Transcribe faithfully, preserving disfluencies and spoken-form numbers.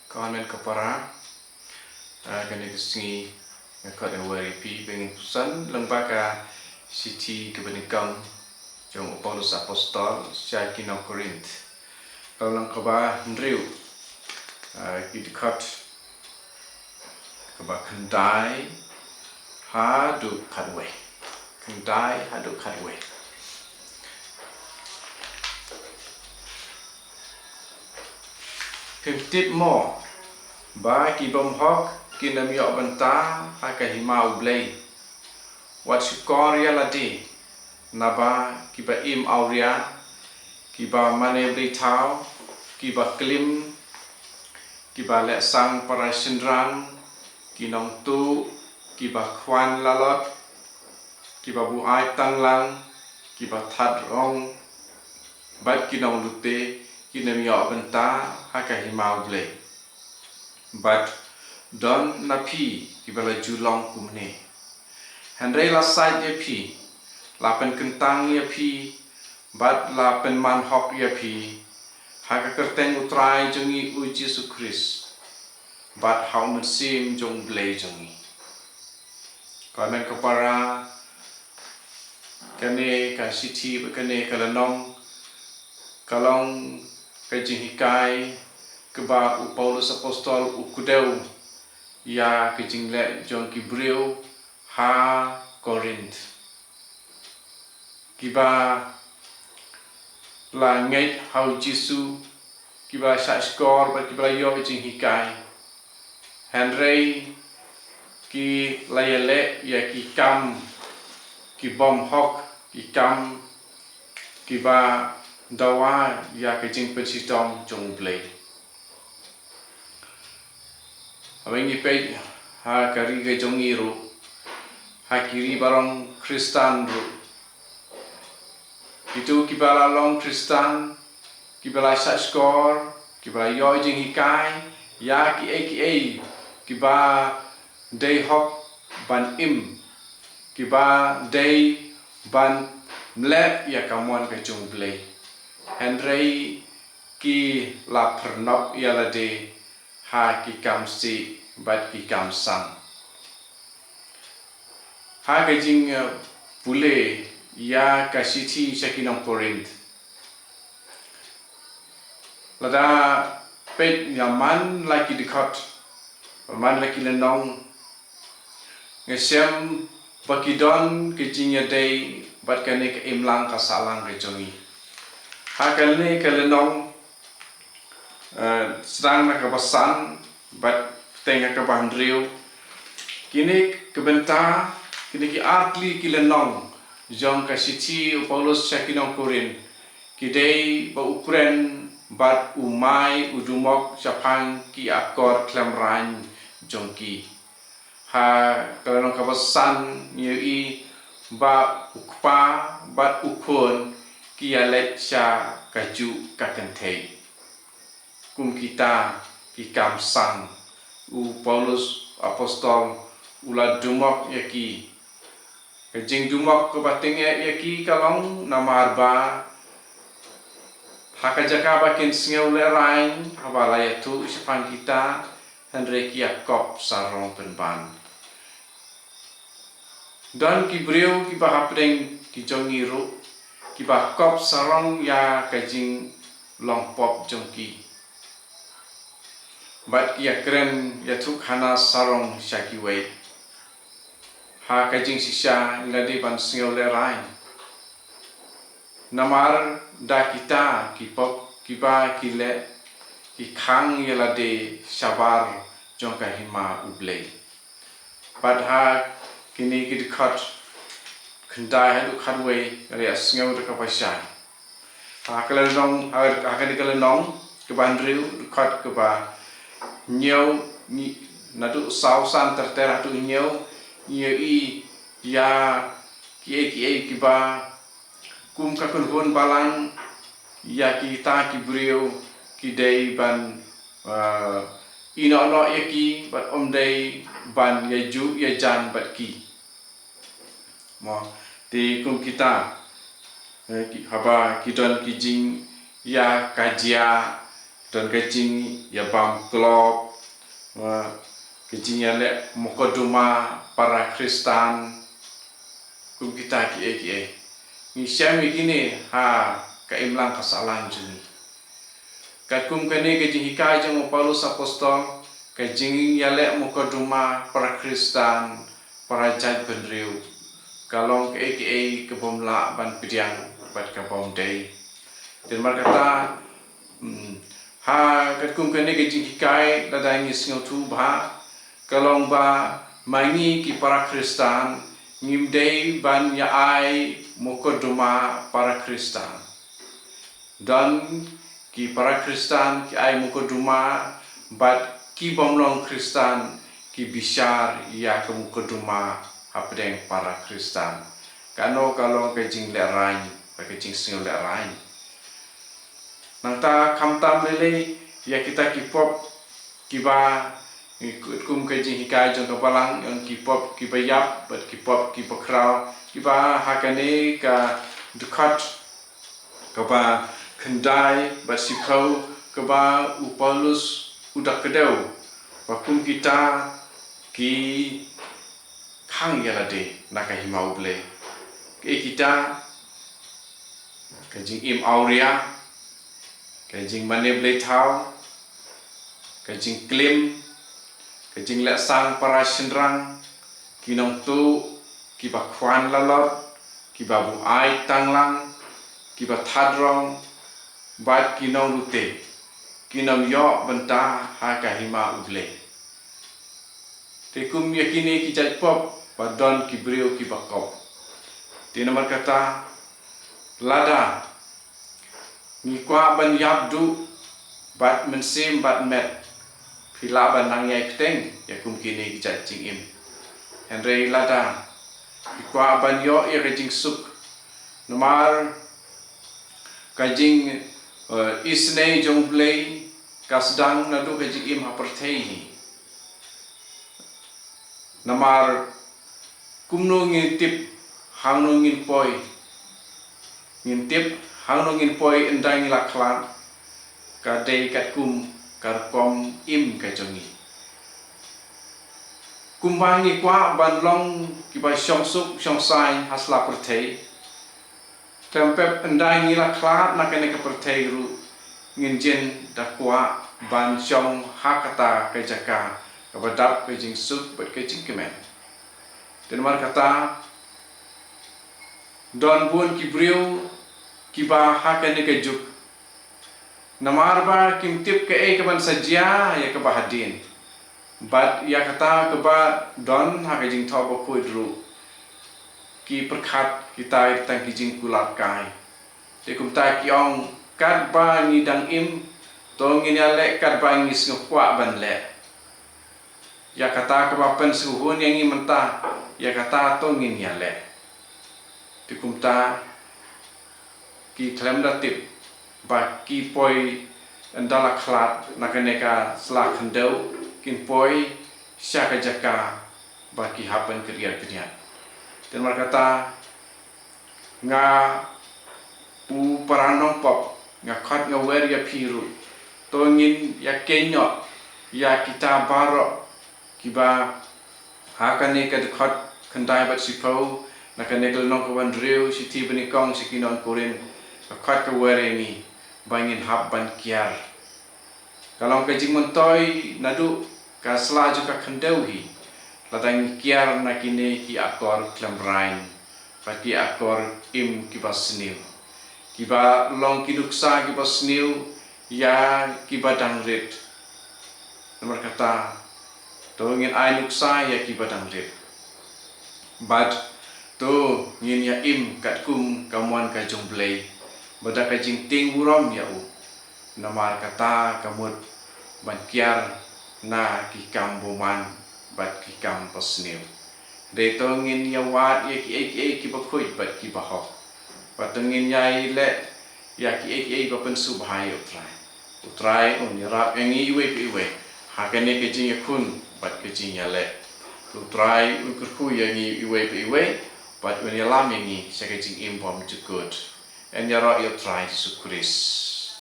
Ka hynmen ka para, ah, kane ka sngi nga khot ïa phi ba ngin puson lyngba ka shithi kaba nyngkong jong u Paulus Apostol sha ki nong Korinth. Ka lynnong kaba hynriew, ah, ki dkhot kaba khyndai haduh khatwei. Khyndai haduh khatwei. Phim tip mo ba ki bym hok kin ym ïoh bynta ha ka hima U Blei? Wat shukor ïa lade, naba kiba im awria, kiba mane blei thaw, kiba klim, kiba leh sang para shynrang, ki nongtuh, kiba khwan lalot, kiba buaid tanglang, kiba thad rong, bad ki nonglute kin ym ïoh bynta ha ka hima U Blei. Bad don na phi kiba la ju long kumne. Hynrei la sait ïa phi, la pynkyntang ïa phi, bad la pynman hok ïa phi ha ka kyrteng U Trai jong ngi U Jisu Khrist, bad ha U Mynsiem jong U Blei jong ngi. Ka hynmen ka para, kane ka shithi bad kane ka lynnong ka long ka jinghikai kaba u Paulus Apostol u kdew ïa ka jingleh jong ki briew ha Korinth, kiba la ngeit ha U Jisu, kiba la shahshkor bad kiba la ïoh jinghikai. Hynrei ki la ïaleh ïa ki kam ki bym hok, ki kam kiba dawa ïa ka jingpynshitom jong U Blei. Haba ngi peit ha ka ri ka jong ngi ruh, ha ki ri baroh Khristan ruh, kito kiba la long Khristan, kiba la shahshkor, kiba la ïoh jinghikai ïa kiei kiei kiba dei hok ban im, kiba dei ban mleh ïa ka mon ka jong U Blei. Hynrei ki la pyrnok ïa lade ha ki kam sih bad ki kam sang. Ha ka jing, eh, pule ïa ka shithi sha ki nong Korinth, lada peit ïa man la ki dkhot, man la ki lynnong, nga shem ba ki don ka jingïadei bad kane ka imlang ka sahlang ka jong ngi. Ha kane ka lynnong, eh, sdang na kaba san bad teng ha kaba hynriew. Kine ki bynta, kine ki artylli ki lynnong jong ka shithi u Paulus sha ki nong Korinth, ki dei ba u kren bad u mai u dumok shaphang ki akor khlem rang jong ki. Ha ka lynnong kaba san ngi ïohi ba u kpa bad u khun ki ïaleit sha kajuh ka kynthei. Kum kita ki kam sang, u Paulus Apostol u la dumok ïa ki. Ka jingdumok kaba tyngeh ïa ki ka long namar ba ha ka jaka ba kin sngew lehraiñ haba la ïathuh shaphang kita, hynrei ki ïakop sarong pynban. Don ki briew kiba hapdeng ki jong ngi ruh kiba kop sarong ïa ka jinglong pop jong ki, bad ki ïakren ïathuhkhana sarong sha kiwei. Ha ka jingshisha ngi la dei ban sngew lehraiñ. Namar da kita ki pop kiba ki leh, ki khang ïa lade shabar jong ka hima U Blei. Bad ha kine ki dkhot khyndai haduh khatwei, ngi la ïa sngew da kaba shai. Ha ka lynnong, ha, ha kane ka lynnong kaba hynriew, dkhot kaba hynñiew, ngi, naduh saw san ter ter haduh hynñiew, ngi ïohi ïa kiei kiei kiba kum ka kynhun balang ïa kita ki briew ki dei ban, eh, ïehnoh noh ïa ki bad ym dei ban ïajuh ïajan bad ki. Mo, te kum kita, eh, ki, haba ki don ki jingïakajia, Don ka jingïabam klop, ka jingïaleh mukotduma para Khristan, kum kita kiei kiei. Ngi shem ïa kine ha ka imlang ka sahlang jong ngi. Katkum kane ka jinghikai jong u Paulus Apostol, ka jingïaleh mukotduma para Khristan, para jaitbynriew, ka long kaei kaei ka bym lah ban pdiang bad ka bym dei. Te namar kata, ha katkum kane ka jinghikai, lada ngi sngewthuh bha, ka long ba ma ngi ki para Khristan ngim dei ban ïa ai mukotduma para Khristan. Don ki para Khristan ki ai mukotduma bad ki bym long Khristan ki bishar ïa ka mukotduma hapdeng para Khristan. Kano ka long ka jinglehraiñ, ka jingsngewlehraiñ. Nangta khamtam lei lei ïa kita ki pop kiba, kum ka jinghikai jong ka Balang, ïa ki pop kiba ïap bad ki pop kiba khraw, kiba ha kane ka dkhot kaba khyndai bad shiphew, kaba u Paulus u da kdew ba kum kita ki khang ïa lade na ka hima U Blei. Kiei kita? Ka jingim awria, ka jingmane blei thaw, ka jingklim, ka jingleh sang para shynrang, ki nongtuh, kiba khwan lalor, kiba buaid tanglang, kiba thadrong, bad ki nonglute, kin ym ïoh bynta ha ka hima U Blei. Te kum ïa kine ki jait pop, ba don ki briew kiba kop. Te namar kata, lada ngi kwah ban ïap duh bad mynsiem bad met, phi lah ban nang ïai bteng ïa kum kine ki jait jingim. Hynrei lada ngi kwah ban ïoh ïa ka jingsuk, namar ka jing, eh, isynei jong U Blei ka sdang naduh ka jingim ha pyrthei hi. Namar kumno ngin tip hangno ngin poi? Ngin tip hangno ngin poi ynda ngi la khlad, ka dei katkum ka rukom im ka jong ngi. Kumba ngi kwah ban long kiba shongsuk shongsaiñ ha sla pyrthei, khlem pep ynda ngi la khlad na kane ka pyrthei ruh, ngin jin da kwah ban shong ha kata ka jaka kaba dap ka jingsuk bad ka jingkmen. Te namar kata, don bun ki briew kiba ha kane ka juk, namar ba kim tip kaei kaban sa jia ïa kaba hadien, bad ïa kata kaba don ha ka Jingthoh Bakhuid ruh, ki pyrkhat kita ïa tang ki jingkular kai. Te kumta ki ong, katba ngi dang im, to ngin ïaleh katba ngi sngewkwah ban leh. Ïa kata kaba pynsngewhun ïa ngi mynta, ïa kata to ngin ïaleh. Te kumta ki khlem da tip ba ki poi ynda la khlad na kane ka sla khyndew, kin poi sha ka jaka ba ki hap ban kyrïar kyrïat. Te namar kata, nga u para nongpop, nga khot nga wer ïa phi ruh, to ngin ïa kynnoh ïa kita baroh kiba ha kane ka dkhot khyndai bad shiphew, na kane ka lynnong kaba hynriew shithi banyngkong sha ki nong Korinth, ka khot ka wer ïa ngi ba ngin hap ban kiar. Ka long ka jingmyntoi naduh ka sla jong ka khyndew hi, lada ngi kiar na kine ki akor khlem raiñ, bad ki akor im kiba sniew, kiba long ki nuksa kiba sniew ïa kiba dang rit. Namar kata, to ngin ai nuksa ïa kiba dang rit. Bad to ngin ïa im katkum ka mon ka jong U Blei, bad da ka jingtieng burom ïa u. Namar kata ka mut ban kiar na ki kam bymman bad ki kam basniew. Dei to ngin ïa wad ïa kiei kiei kiba khuid bad kiba hok. Bad to ngin ïa leh ïa kiei kiei ba pynsngewbha ïa U Trai. U Trai un ïarap ïa ngi iwei pa iwei ha kane ka jingïakhun bad ka jingïaleh. U Trai un kyrkhu ïa ngi iwei pa iwei bad un ïalam ïa ngi sha ka jingim bymjukut. Yn ïaroh ïa U Trai Jisu Khrist.